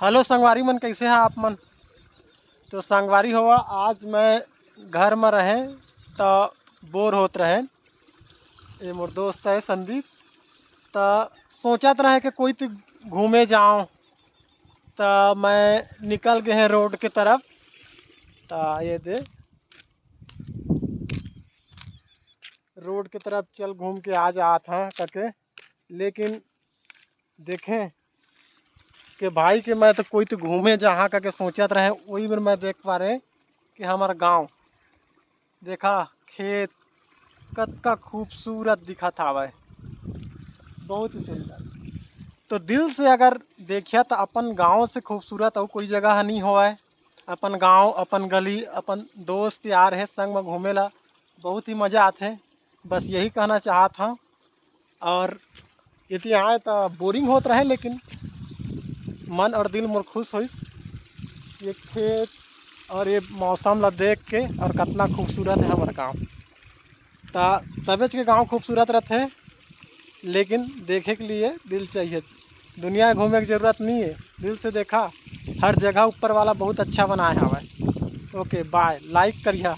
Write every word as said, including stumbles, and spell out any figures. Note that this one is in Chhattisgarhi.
हेलो संगवारी मन, कैसे हैं आप मन? तो संगवारी होवा, आज मैं घर में रहे तो बोर होत रहे। ये मोर दोस्त है संदीप, तो सोचत रहे कि कोई तो घूमे जाओ, तो मैं निकल गए हैं रोड के तरफ। तो ये दे, रोड के तरफ चल घूम के आ जात हाँ करके, लेकिन देखें कि भाई के मैं तो कोई तो घूमे जहाँ करके सोचत रहे, वही में मैं देख पा रहे कि हमारा गांव, देखा खेत कतका खूबसूरत दिखत हावय, बहुत ही सुंदर। तो दिल से अगर देखिया तो अपन गांव से खूबसूरत अउ कोई जगह नहीं होवय। अपन गांव, अपन गली, अपन दोस्त यार है संग में घूमे ला बहुत ही मज़ा आथे। बस यही कहना चाहत हाँ। और यदि आए तो बोरिंग होत रहे, लेकिन मन और दिल मोर खुश होइस ये खेत और ये मौसम ला देख के, और कितना खूबसूरत है हमारा गांव। तो सबेच के गांव खूबसूरत रहते, लेकिन देखे के लिए दिल चाहिए। दुनिया घूमे की जरूरत नहीं है, दिल से देखा, हर जगह ऊपर वाला बहुत अच्छा बनाए हवा है। ओके, बाय, लाइक करिया।